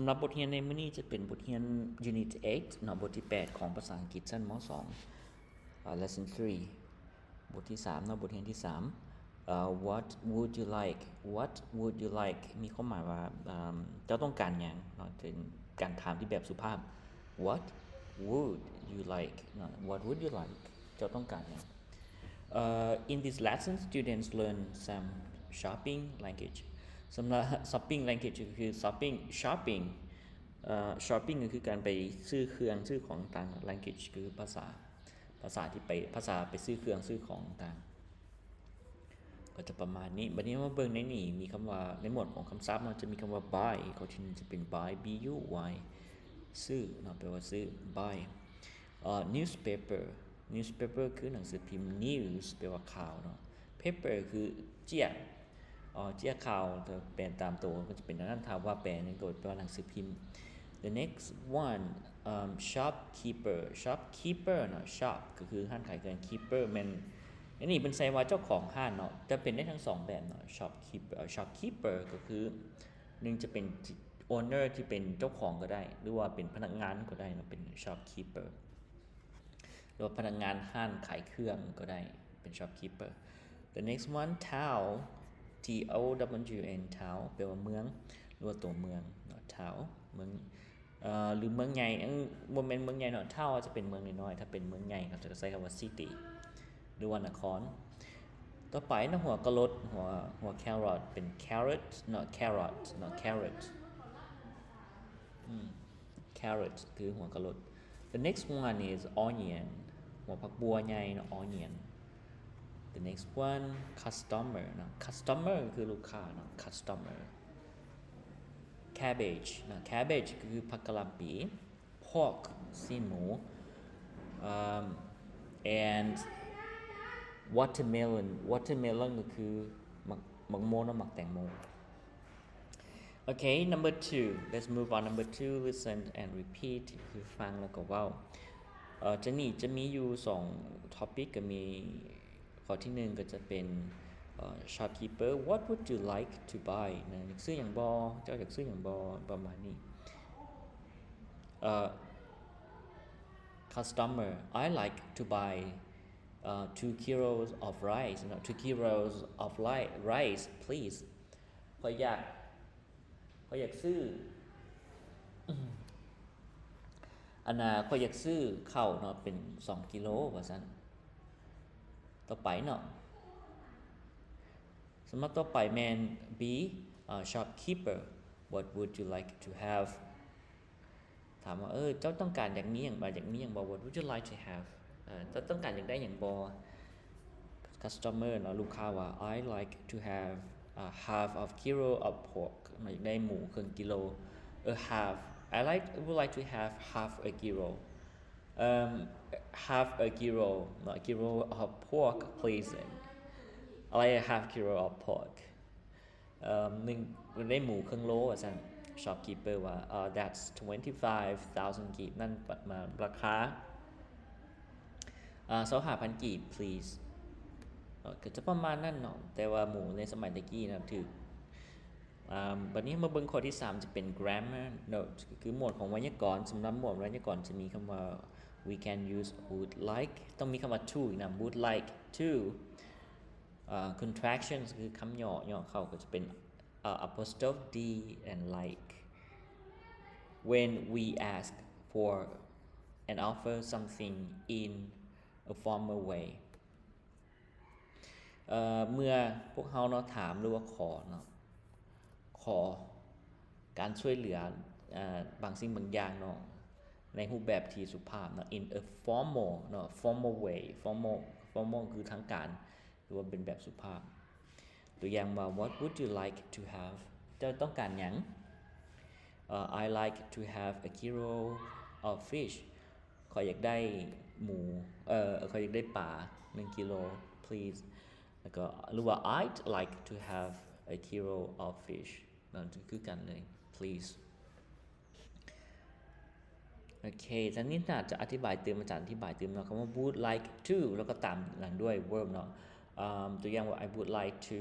ສຳລັບບົດຮຽນໃນມື້ນີ້ຈະເປັນບົດຮຽນ Unit eight ເນາະ, ບົດທີແປດຂອງພາສາອັງກິດຊັ້ນ ມ. ສອງ ເອີ Lesson three ບົດທີສາມເນາະ, ບົດຮຽນທີສາມ ເອີ What would you like? What would you like? ມີຄວາມໝາຍວ່າ ເອີ ເຈົ້າຕ້ອງການຫຍັງເນາະ, ເປັນການຖາມທີ່ແບບສຸພາບ. What would you like? ເນາະ, What would you like? ເຈົ້າຕ້ອງການຫຍັງ? ເອີ In this lesson, students learn some shopping language. ສຳລັບ shopping language ກໍຄື shopping shopping ເອີ shopping ກໍຄືການໄປຊື້ເຄື່ອງຊື້ຂອງຕ່າງ, language ຄືພາສາ, ພາສາທີ່ໄປ, ພາສາໄປຊື້ເຄື່ອງຊື້ຂອງຕ່າງ. ກໍຈະປະມານນີ້. ບັດນີ້ມາເບິ່ງໃນນີ້ ມີຄຳວ່າ ໃນໝວດຂອງຄຳສັບເນາະ, ຈະມີຄຳວ່າ buy. ຂໍ້ທີໜຶ່ງຈະເປັນ buy, B U Y ຊື້ເນາະ, ແປວ່າຊື້ buy. ເອີ newspaper, newspaper ຄືໜັງສືພິມ, news ແປວ່າຂ່າວເນາະ, paper ຄືເຈ້ຍ, ເຈ້ຍຂ່າວ, ແປຕາມໂຕກໍຈະເປັນອັນນັ້ນ, ຖ້າວ່າແປນີ້ກໍແປວ່າໜັງສືພິມ. The next one, um, shopkeeper, shopkeeper ເນາະ, shop ກໍຄືຮ້ານຂາຍເຄື່ອງ, keeper ແມ່ນ ອັນນີ້ເພິ່ນໃສ່ວ່າເຈົ້າຂອງຮ້ານເນາະ, ຈະເປັນໄດ້ທັງສອງແບບເນາະ. Shopkeeper, shopkeeper ກໍຄື ໜຶ່ງຈະເປັນ owner ທີ່ເປັນເຈົ້າຂອງກໍໄດ້ ຫຼືວ່າເປັນພະນັກງານກໍໄດ້ເນາະ, ເປັນ shopkeeper ຫຼືວ່າພະນັກງານຮ້ານຂາຍເຄື່ອງກໍໄດ້, ເປັນ shopkeeper. The next one, town, T O W N, town ແປວ່າເມືອງ ຫຼືວ່າຕົວເມືອງເນາະ, town ເມືອງ ເອີ ຫຼືເມືອງໃຫຍ່, ເອີ ບໍ່ແມ່ນເມືອງໃຫຍ່ເນາະ, town ອາດຈະເປັນເມືອງນ້ອຍໆ, ຖ້າເປັນເມືອງໃຫຍ່ເຂົາຈະໃຊ້ຄຳວ່າ city ຫຼືວ່ານະຄອນ. ຕໍ່ໄປເນາະ, ຫົວກະໂຫຼດ, ຫົວ, ຫົວ carrot ເປັນ carrot ເນາະ, carrot ເນາະ, carrot ອືມ carrot ຄືຫົວກະໂຫຼດ. The next one is onion, ຫົວຜັກບົ່ວໃຫຍ່ເນາະ, onion. The next one, customer ເນາະ, customer ຄືລູກຄ້າເນາະ, customer. Cabbage ເນາະ, cabbage ຄືຜັກກະຫຼ່ຳປີ. Pork ຊີ້ນໝູ. Um, and watermelon, watermelon ກໍຄືໝາກ, ໝາກໂມເນາະ, ໝາກແຕງໂມ. Okay, number two. Let's move on. Number two, listen and repeat. ຄືຟັງແລ້ວກໍເວົ້າ. ເອີ ຈະນີ້ ຈະມີຢູ່ສອງ topic ກໍມີ ຂໍ້ທີໜຶ່ງກໍຈະເປັນ ເອີ shopkeeper, what would you like to buy ນະ, ຢາກຊື້ຫຍັງບໍ່? ເຈົ້າຢາກຊື້ຫຍັງບໍ່? ປະມານນີ້. ເອີ customer, I like to buy, uh, two kilos of rice, you know, two kilos of li-, rice, please. ຂ້ອຍຢາກ ຂ້ອຍຢາກຊື້ ອັນນ່າ ຂ້ອຍຢາກຊື້ເຂົ້າເນາະ ເປັນສອງກິໂລວ່າຊັ້ນ. ຕໍ່ໄປເນາະ, ສຳລັບຕໍ່ໄປແມ່ນ B, ເອີ shopkeeper, what would you like to have? ຖາມວ່າ ເອີ ເຈົ້າຕ້ອງການຢາກມີຫຍັງບໍ່? ຢາກມີຫຍັງບໍ່? What would you like to have? ເອີ ເຈົ້າຕ້ອງການຢາກໄດ້ຫຍັງບໍ່? Customer ເນາະ, ລູກຄ້າວ່າ I like to have a half of kilo of pork ເນາະ, ຢາກໄດ້ໝູເຄິ່ງກິໂລ. ເອີ half, I like, I would like to have half a kilo, um, half a kilo ເນາະ, kilo of pork please. I like a half kilo of pork. ເອີ ໜຶ່ງ ໄດ້ໝູເຄິ່ງໂລວ່າຊັ້ນ. Shopkeeper ວ່າ ເອີ that's twenty-five thousand ກີບ, ນັ້ນປະມານລາຄາ ເອີ ຊາວຫ້າພັນກີບ please. ເອີ ກໍຈະປະມານນັ້ນເນາະ, ແຕ່ວ່າໝູໃນສະໄໝແຕ່ກີ້ນະຖືກ. ອາ ບັດນີ້ມາເບິ່ງຂໍ້ທີສາມ ຈະເປັນ grammar note ກໍຄືໝວດຂອງໄວຍາກອນ. ສຳລັບໝວດໄວຍາກອນຈະມີຄຳວ່າ we can use would like, ຕ້ອງມີຄຳວ່າ to ອີກນຳ, would like to ເອີ contractions ຄືຄຳຫຍໍ້ ຫຍໍ້ເຂົ້າກໍຈະເປັນ ເອີ apostrophe D and like when we ask for and offer something in a formal way. ເອີ ເມື່ອພວກເຮົາເນາະ ຖາມ ຫຼືວ່າຂໍເນາະ ຂໍການຊ່ວຍເຫຼືອ ເອີ ບາງສິ່ງບາງຢ່າງເນາະ ໃນຮູບແບບທີ່ສຸພາບເນາະ in a formal ເນາະ formal way, formal, formal ຄືທາງການ ຫຼືວ່າເປັນແບບສຸພາບ. ຕົວຢ່າງວ່າ what would you like to have? ເຈົ້າຕ້ອງການຫຍັງ? ເອີ I like to have a kilo of fish. ຂ້ອຍຢາກໄດ້ໝູ ເອີ ຂ້ອຍຢາກໄດ້ປາໜຶ່ງກິໂລ please. ແລ້ວກໍ ຫຼືວ່າ I'd like to have a kilo of fish. ນັ້ນຄືກັນເລີຍ please. ໂອເຄ ທ່ານນິດໜ້າຈະອະທິບາຍຕື່ມ, ອາຈານອະທິບາຍຕື່ມເນາະ. ຄຳວ່າ would like to ແລ້ວກໍຕາມຫຼັງດ້ວຍ verb ເນາະ. ອາ ຕົວຢ່າງວ່າ I would like to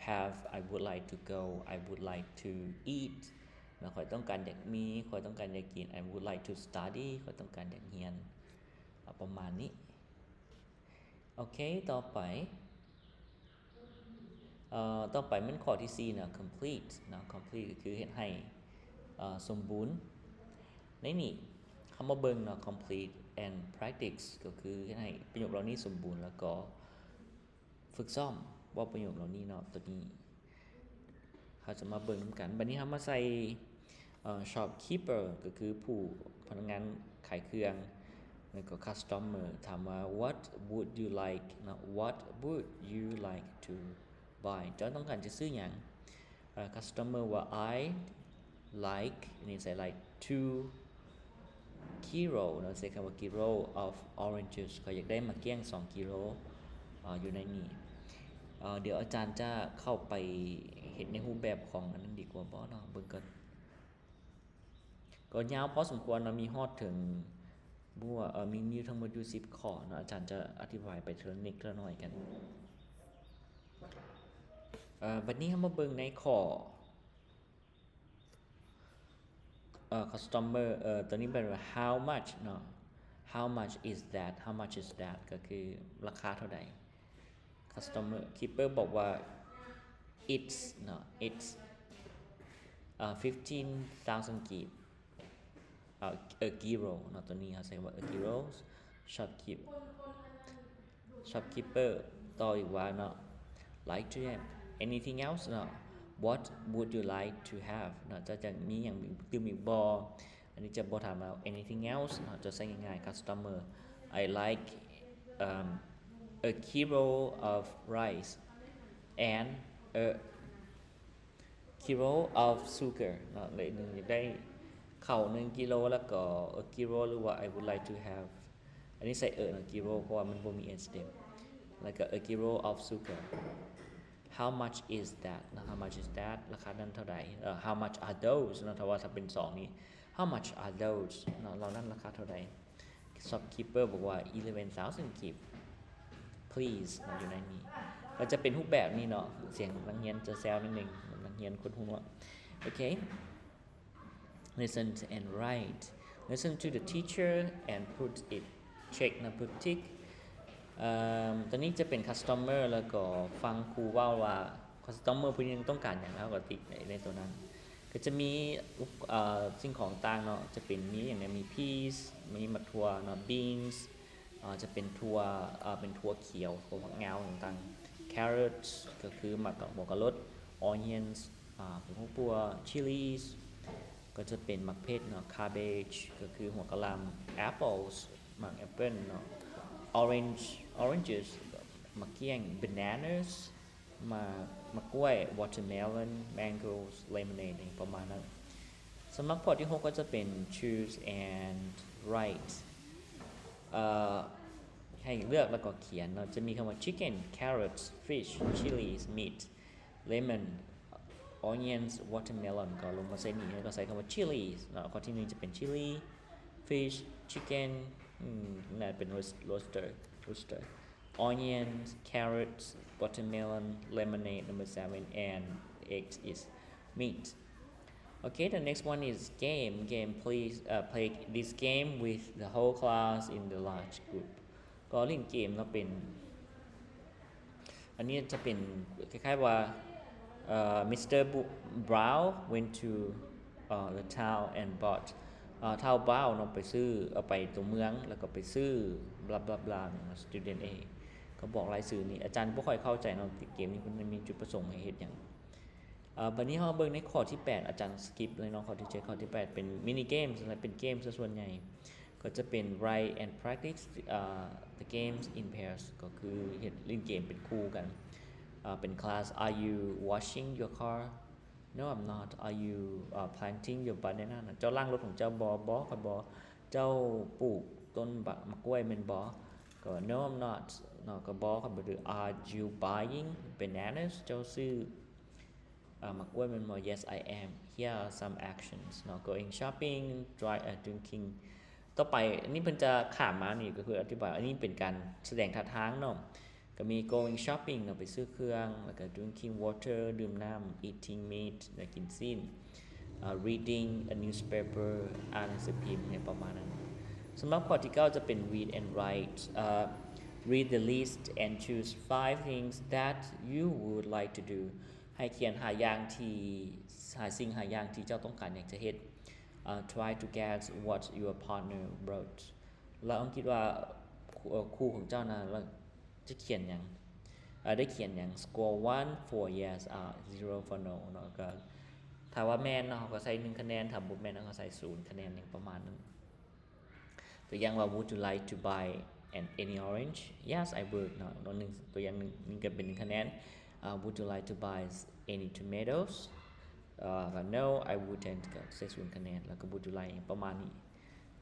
have, I would like to go, I would like to eat. ເນາະ ຂ້ອຍຕ້ອງການຢາກມີ ຂ້ອຍຕ້ອງການຢາກກິນ I would like to study ຂ້ອຍຕ້ອງການຢາກຮຽນ ເອົາປະມານນີ້. ໂອເຄ ຕໍ່ໄປ ເອີ ຕໍ່ໄປແມ່ນຂໍ້ທີສີ່ເນາະ complete ເນາະ complete ກໍຄືເຮັດໃຫ້ ເອີ ສົມບູນ. ໃນນີ້ເຮົາມາເບິ່ງເນາະ complete and practice ກໍຄືເຮັດໃຫ້ປະໂຫຍກເຫຼົ່ານີ້ສົມບູນ ແລ້ວກໍຝຶກຊ້ອມເວົ້າປະໂຫຍກເຫຼົ່ານີ້ເນາະ. ໂຕນີ້ເຮົາຈະມາເບິ່ງນຳກັນ. ບັດນີ້ເຮົາມາໃສ່ ເອີ shopkeeper ກໍຄືຜູ້ ພະນັກງານຂາຍເຄື່ອງ ແລ້ວກໍ customer ຖາມວ່າ what would you like ເນາະ what would you like to buy ເຈົ້າຕ້ອງການຈະຊື້ຫຍັງ? ເອີ customer ວ່າ I like ອັນນີ້ໃສ່ like two kilo ເນາະ ໃສ່ຄຳວ່າ kilo of oranges ຂ້ອຍຢາກໄດ້ໝາກກ້ຽງສອງກິໂລ ເອີ ຢູ່ໃນນີ້. ເອີ ດຽວອາຈານຈະເຂົ້າໄປເຮັດໃນຮູບແບບຂອງອັນນັ້ນດີກວ່າບໍ່ເນາະ ເບິ່ງກ່ອນ. ກໍຍາວພໍສົມຄວນເນາະ ມີຮອດເຖິງ ບໍ່ວ່າ ເອີ ມີ ມີທັງໝົດຢູ່ສິບຂໍ້ເນາະ ອາຈານຈະອະທິບາຍໄປເທື່ອເລັກເທື່ອໜ້ອຍກັນ. ເອີ ບັດນີ້ເຮົາມາເບິ່ງໃນຂໍ້ ເອີ customer ເອີ ຕົວນີ້ແປວ່າ how much ເນາະ how much is that how much is that ກໍຄືລາຄາເທົ່າໃດ. customer keeper ບອກວ່າ it's ເນາະ it's ເອີ fifteen thousand ກີບ ເອີ a kilo ເນາະ ຕົວນີ້ເຮົາໃຊ້ວ່າ a kilo. shopkeep shopkeeper ຕໍ່ອີກວ່າເນາະ like to have anything else ເນາະ what would you like to have ເນາະ ເຈົ້າຈະມີຫຍັງຕື່ມອີກບໍ່? ອັນນີ້ຈະບໍ່ຖາມວ່າ anything else ເນາະ ຈະໃຊ້ງ່າຍໆ customer I like um a kilo of rice and a kilo of sugar ເນາະ ແລະ ໜຶ່ງຢາກໄດ້ເຂົ້າໜຶ່ງກິໂລ ແລ້ວກໍ a kilo ຫຼືວ່າ I would like to have ອັນນີ້ໃສ່ a ເນາະ kilo ເພາະວ່າມັນບໍ່ມີ s ເດ້ ແລ້ວກໍ a kilo of sugar. how much is that ເນາະ how much is that ລາຄານັ້ນເທົ່າໃດ? ເອີ how much are those ເນາະ ຖ້າວ່າ ຖ້າເປັນສອງນີ້ how much are those ເນາະ ເຫຼົ່ານັ້ນລາຄາເທົ່າໃດ? shopkeeper ບອກວ່າ eleven thousand ກີບ please ເນາະ ຢູ່ໃນນີ້ ກໍຈະເປັນຮູບແບບນີ້ເນາະ ສຽງນັກຮຽນຈະແຊວໜ້ອຍໜຶ່ງ ນັກຮຽນຄົນຫູໜວກ. ໂອເຄ listen and write listen to the teacher and put it check ນະ put tick ເອີ ຕົວນີ້ຈະເປັນ customer ແລ້ວກໍຟັງຄູເວົ້າວ່າ customer ຜູ້ນີ້ຕ້ອງການຫຍັງ ເຮົາກໍຕິກໃນ ໃນຕົວນັ້ນ. ກໍຈະມີ ເອີ ສິ່ງຂອງຕ່າງເນາະ ຈະເປັນມີຫຍັງແດ່ ມີ peas ມີໝາກຖົ່ວເນາະ beans ເອີ ຈະເປັນຖົ່ວ ເອີ ເປັນຖົ່ວຂຽວ ຖົ່ວຝັກງາວຕ່າງໆ carrots ກໍຄືໝາກ ຫົວກະໂຫຼດ onions ເປັນຫົວປົວ chilies ກໍຈະເປັນໝາກເຜັດເນາະ cabbage ກໍຄືຫົວກະຫຼ່ຳ apples ໝາກແອັບເປິ້ນເນາະ orange oranges ໝາກກ້ຽງ bananas ໝາກ ໝາກກ້ວຍ watermelon mangoes lemonade ຫຍັງປະມານນັ້ນ. ສຳລັບຂໍ້ທີຫົກກໍຈະເປັນ choose and write ເອີ ໃຫ້ເລືອກແລ້ວກໍຂຽນເນາະ ຈະມີຄຳວ່າ chicken carrots fish chilies meat lemon onions watermelon ກໍລົງມາໃສ່ນີ້ ແລ້ວກໍໃສ່ຄຳວ່າ chilies ເນາະ. ຂໍ້ທີໜຶ່ງຈະເປັນ chili fish chicken ອືມ ໜ້າເປັນ rooster rooster onions carrots watermelon lemonade number seven and eight is meat. Okay, the next one is game. Game, please, uh, play this game with the whole class in the large group. ກໍຫຼິ້ນເກມເນາະ ເປັນ ອັນນີ້ຈະເປັນຄ້າຍໆວ່າ ເອີ Mister Bu- Brown went to ເອີ the town and bought ເອີ ທ້າວ Brown ເນາະ ໄປຊື້ ເອີ ໄປຕົວເມືອງ ແລ້ວກໍໄປຊື້ blah blah blah ເນາະ student A ກໍບອກລາຍຊື່ນີ້ ອາຈານບໍ່ຄ່ອຍເຂົ້າໃຈເນາະ ເກມນີ້ເພິ່ນມີຈຸດປະສົງໃຫ້ເຮັດຫຍັງ. ເອີ ບັດນີ້ເຮົາເບິ່ງໃນຂໍ້ທີແປດ ອາຈານ skip ເລີຍເນາະ ຂໍ້ທີເຈັດ ຂໍ້ທີແປດ ເປັນ mini game ສ່ວນໃຫຍ່ເປັນເກມຊະສ່ວນໃຫຍ່ ກໍຈະເປັນ write and practice ເອີ the games in pairs ກໍຄືເຮັດຫຼິ້ນເກມເປັນຄູ່ກັນ ເອີ ເປັນ class Are you washing your car? No, I'm not. Are you, uh, planting your banana? ເຈົ້າລ້າງລົດຂອງເຈົ້າບໍ່? ບໍ່ ຂ້ອຍບໍ່. ເຈົ້າປູກຕົ້ນໝາກກ້ວຍແມ່ນບໍ່? ກໍ No, I'm not ເນາະ ກໍບໍ່ ຂ້ອຍບໍ່. Are you buying bananas? ເຈົ້າຊື້ ເອີ ໝາກກ້ວຍແມ່ນບໍ່? Yes, I am. Here are some actions ເນາະ going shopping, dri- uh, drinking. ຕໍ່ໄປ ອັນນີ້ເພິ່ນຈະຂ້າມມານີ້ ກໍຄືອະທິບາຍ ອັນນີ້ເປັນການສະແດງທ່າທາງເນາະ ກໍມີ going shopping ເນາະ ໄປຊື້ເຄື່ອງ ແລ້ວກໍ drinking water ດື່ມນ້ຳ eating meat ແລະ ກິນຊີ້ນ. uh, reading a newspaper ອ່ານໜັງສືພິມ ຫຍັງປະມານນັ້ນ. ສຳລັບຂໍ້ທີເກົ້າຈະເປັນ read and write uh, read the list and choose five things that you would like to do. ໃຫ້ຂຽນຫ້າຢ່າງທີ່ ຫ້າສິ່ງຫ້າຢ່າງທີ່ເຈົ້າຕ້ອງການຢາກຈະເຮັດ. Uh, try to guess what your partner wrote. ລະອອງຄິດວ່າ ເອີ ຄູ່ຂອງເຈົ້ານະ ລະຈະຂຽນຫຍັງ ເອີ ໄດ້ຂຽນຫຍັງ. Score one for yes, uh, zero for no ເນາະ. ກໍຖ້າວ່າແມ່ນເນາະ ເຮົາກໍໃສ່ໜຶ່ງຄະແນນ, ຖ້າບໍ່ແມ່ນເຮົາກໍໃສ່ສູນຄະແນນ ຫຍັງປະມານນັ້ນ. ຕົວຢ່າງວ່າ Would you like to buy an any orange? Yes, I would ເນາະ. ຕົວຢ່າງໜຶ່ງ ນີ້ກໍເປັນໜຶ່ງຄະແນນ. ເອີ Would you like to buy any tomatoes? ເອີ No, I wouldn't ກໍໃສ່ສູນຄະແນນ. ແລ້ວກໍ Would you like ປະມານນີ້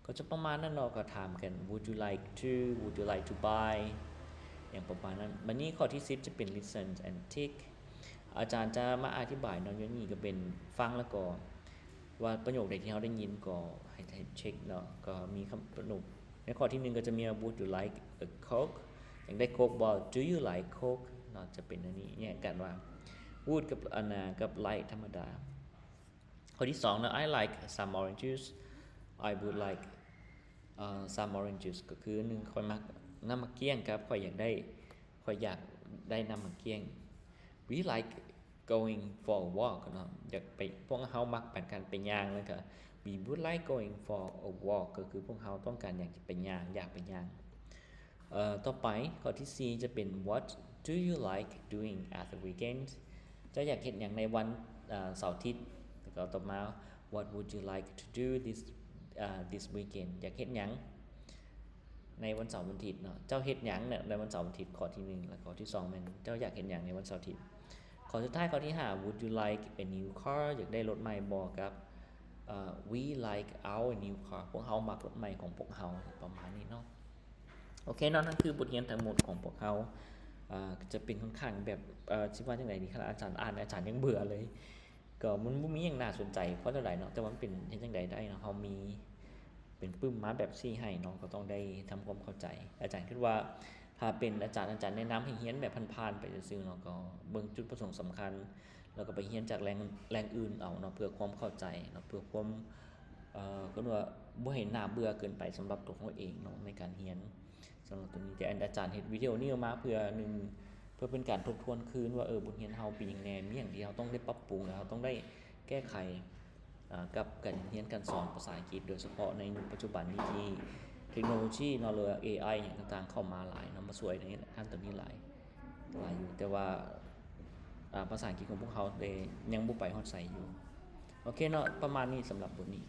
ກໍຈະປະມານນັ້ນເນາະ. ກໍຖາມກັນ Would you like to? Would you like to buy? ຫຍັງປະມານນັ້ນ. ບັດນີ້ຂໍ້ທີສິບຈະເປັນ listen and tick. ອາຈານຈະມາອະທິບາຍເນາະ, ຢູ່ນີ້ກໍເປັນຟັງ ແລ້ວກໍວ່າປະໂຫຍກໃດທີ່ເຮົາໄດ້ຍິນກໍໃຫ້ ໃຫ້ເຊັກເນາະ. ກໍມີຄຳປະໂຫຍກໃນຂໍ້ທີໜຶ່ງກໍຈະມີວ່າ Would you like a Coke? ຢາກໄດ້ໂຄກບໍ່? Do you like Coke? ເນາະ. ຈະເປັນອັນນີ້ ແຍກກັນວ່າ Would ກັບ ອັນນາ ກັບ like ທຳມະດາ. ຂໍ້ທີສອງເນາະ I like some orange juice. I would like, uh, some orange juice ກໍຄື ໜຶ່ງ ຂ້ອຍມັກນ້ຳໝາກກ້ຽງ ກັບ ຂ້ອຍຢາກໄດ້ ຂ້ອຍຢາກໄດ້ນ້ຳໝາກກ້ຽງ. We like going for a walk ເນາະ. ຢາກໄປ ພວກເຮົາມັກປານການໄປຍ່າງ. ແລ້ວກໍ We would like going for a walk ກໍຄືພວກເຮົາຕ້ອງການຢາກຈະໄປຍ່າງ ຢາກໄປຍ່າງ. ເອີ ຕໍ່ໄປຂໍ້ທີສີ່ຈະເປັນ What do you like doing at the weekend? ເຈົ້າຢາກເຮັດຫຍັງໃນວັນ ເອີ ເສົາອາທິດ? ແລ້ວກໍຕໍ່ມາ What would you like to do this, uh, this weekend? ຢາກເຮັດຫຍັງໃນວັນເສົາວັນອາທິດເນາະ? ເຈົ້າເຮັດຫຍັງໃນວັນເສົາວັນອາທິດ? ຂໍ້ທີໜຶ່ງ. ແລ້ວຂໍ້ທີສອງແມ່ນ ເຈົ້າຢາກເຮັດຫຍັງໃນວັນເສົາອາທິດ? ຂໍ້ສຸດທ້າຍ ຂໍ້ທີຫ້າ Would you like a new car? ຢາກໄດ້ລົດໃໝ່ບໍ່? ກັບ ເອີ We like our new car. ພວກເຮົາມັກລົດໃໝ່ຂອງພວກເຮົາ ປະມານນີ້ເນາະ. ໂອເຄເນາະ, ນັ້ນຄືບົດຮຽນທັງໝົດຂອງພວກເຮົາ. ເອີ ຈະເປັນຄ່ອນຂ້າງແບບ ເອີ ຊິວ່າຈັ່ງໃດດີ ຄັນອາຈານອ່ານ ອາຈານຍັງເບື່ອເລີຍ. ກໍມັນບໍ່ມີຫຍັງໜ້າສົນໃຈພໍເທົ່າໃດເນາະ, ແຕ່ວ່າມັນເປັນ ເຮັດຈັ່ງໃດໄດ້ເນາະ, ເຮົາມີເປັນປຶ້ມມາແບບຊີ້ໃຫ້ເນາະ, ກໍຕ້ອງໄດ້ທຳຄວາມເຂົ້າໃຈ. ອາຈານຄິດວ່າ ຖ້າເປັນອາຈານ ອາຈານແນະນຳໃຫ້ຮຽນແບບຜ່ານໆໄປຊື່ໆເນາະ, ກໍເບິ່ງຈຸດປະສົງສຳຄັນ ແລ້ວກໍໄປຮຽນຈາກແຫຼ່ງ ແຫຼ່ງອື່ນເອົາເນາະ ເພື່ອຄວາມເຂົ້າໃຈເນາະ, ເພື່ອຄວາມ ເອີ ເອີ້ນວ່າບໍ່ໃຫ້ໜ້າເບື່ອເກີນໄປສຳລັບຕົວເຮົາເອງເນາະ ໃນການຮຽນ. ສຳລັບຕົວນີ້ ແຕ່ອາຈານເຮັດວິດີໂອນີ້ອອກມາເພື່ອ ໜຶ່ງ ເພື່ອເປັນການທົບທວນຄືນວ່າ ເອີ ບົດຮຽນເຮົາເປັນຫຍັງແດ່, ມີຫຍັງທີ່ເຮົາຕ້ອງໄດ້ປັບປຸງ ແລະ ເຮົາຕ້ອງໄດ້ແກ້ໄຂ ອ່າ ກັບການຮຽນການສອນພາສາອັງກິດ ໂດຍສະເພາະໃນຍຸກປັດຈຸບັນນີ້ທີ່ເທັກໂນໂລຊີເນາະ ຫຼືວ່າເອໄອຫຍັງຕ່າງໆເຂົ້າມາຫຼາຍເນາະ, ມາຊ່ວຍໃນດ້ານຕົວນີ້ຫຼາຍ ຫຼາຍຢູ່, ແຕ່ວ່າ ອ່າ ພາສາອັງກິດຂອງພວກເຮົາເດ ຍັງບໍ່ໄປຮອດໃສຢູ່. ໂອເຄເນາະ, ປະມານນີ້ສຳລັບບົດນີ້.